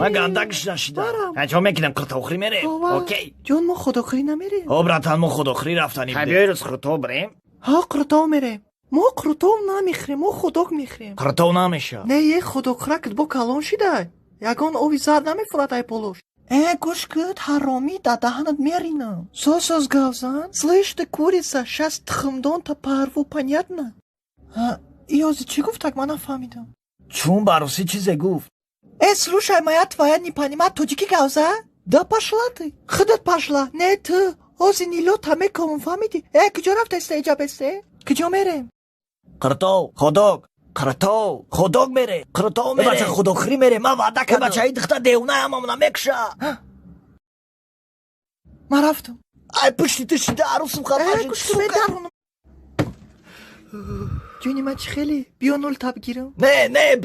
Ман гандакш нашидам. Ҳачо мекунам, қуртовхӯрӣ мерем. Окей. Ҷон, мо худохӯрӣ намерем. Ҳо, братан, мо худохӯрӣ рафтанӣ. Биёй, рӯз қуртов бирем. Ҳа, қуртов мерем. Мо қуртов намехӯрем, мо худок мехӯрем. Қуртов намеша. Не, е, худокхӯракат бо калон шидай, ягон ови зард намефурад ай полош. Э, гӯш кӯд, ҳаромӣ, да даҳанат меринам. Соз, соз гавзан. Слышь ты, курица, щас тухмдонта порву, понятно? Иёзи чӣ гуфтак, ман нафаҳмидам. Чун ба русӣ чизе гуфт. Э, слушай, моя твоя не понимает, тоҷикӣ гавза. Да пошла ты, худат пошла. Не, ту ҳози нилота мекомам, фаҳмидӣ? Э, куҷо рафтаиста, иҷа бесте, куҷо мерем? Қиртов, ходок, қиртов, ходок мере, қиртов мере. Бача, худохӯрӣ мере, ман ваъда кардам. Бача, и духта девона ҳамамона мекуша. Ман рафтам. Ай, пушти ту шида арӯсум хафа. Э, гӯш кун, медаронам. Ҷони ман, чӣ хеле, биё, нул таб гирам. Не, не.